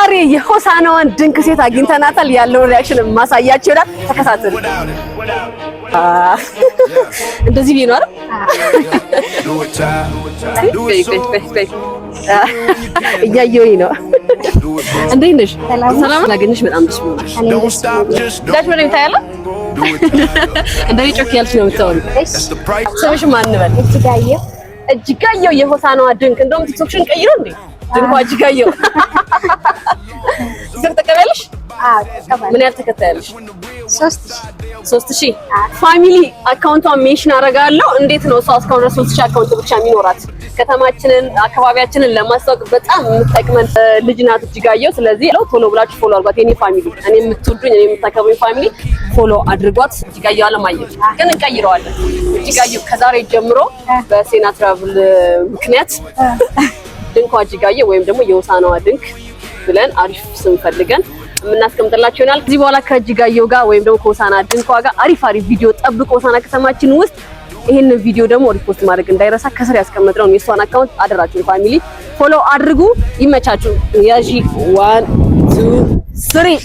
ዛሬ የሆሳናዋን ድንቅ ሴት አግኝተናታል። ያለውን reaction ማሳያችሁ ይሆናል። ተከታተሉ። እንደዚህ ብዬ ነው አይደል? ቆይ ቆይ ቆይ ቆይ፣ እያየሁኝ ነው። እንዴት ነሽ? ሰላም ላገኘሽ በጣም ደስ ብሎኛል። ዳሽ በደምብ ይታያል። እንደኔ ጮክ ያልሽ ነው የምታወሪው። ስምሽ ማን እንበል? እጅጋየሁ። እጅጋየሁ የሆሳናዋ ድንቅ። እንደውም ቲክቶክሽን ቀይሮ እንዴ ድንኳ እጅጋየሁ። ቲክቶክ ትጠቀሚያለሽ? አዎ፣ እጠቀማለሁ። ምን ያህል ተከታያለሽ? 3000። 3000 family account ቷን mention አደርጋለሁ። እንዴት ነው እሷ እስካሁን ድረስ 3000 account ብቻ የሚኖራት? ከተማችንን አካባቢያችንን ለማስታወቅ በጣም የምትጠቅመን ልጅ ናት እጅጋየሁ። ስለዚህ ቶሎ ብላችሁ follow አድርጓት። የኔ family፣ እኔ የምትወዱኝ፣ እኔ የምታከብሩኝ family follow አድርጓት። እጅጋየሁ አለማየሁ ግን እንቀይረዋለን። እጅጋየሁ ከዛሬ ጀምሮ በሴና ትራቭል ምክንያት ድንኳ እጅጋየሁ ወይም ደግሞ የሆሳናዋ ድንክ ብለን አሪፍ ስም ፈልገን የምናስቀምጥላችሁ ይሆናል። ከዚህ በኋላ ከእጅጋየሁ ጋር ወይም ደግሞ ከሆሳና ድንኳ ጋር አሪፍ አሪፍ ቪዲዮ ጠብቆ ሆሳና ከተማችን ውስጥ። ይህንን ቪዲዮ ደግሞ repost ማድረግ እንዳይረሳ። ከስር ያስቀመጥነውን የእሷን account አደራችሁን family follow አድርጉ። ይመቻችሁ። ያዢ፣ one, two, three።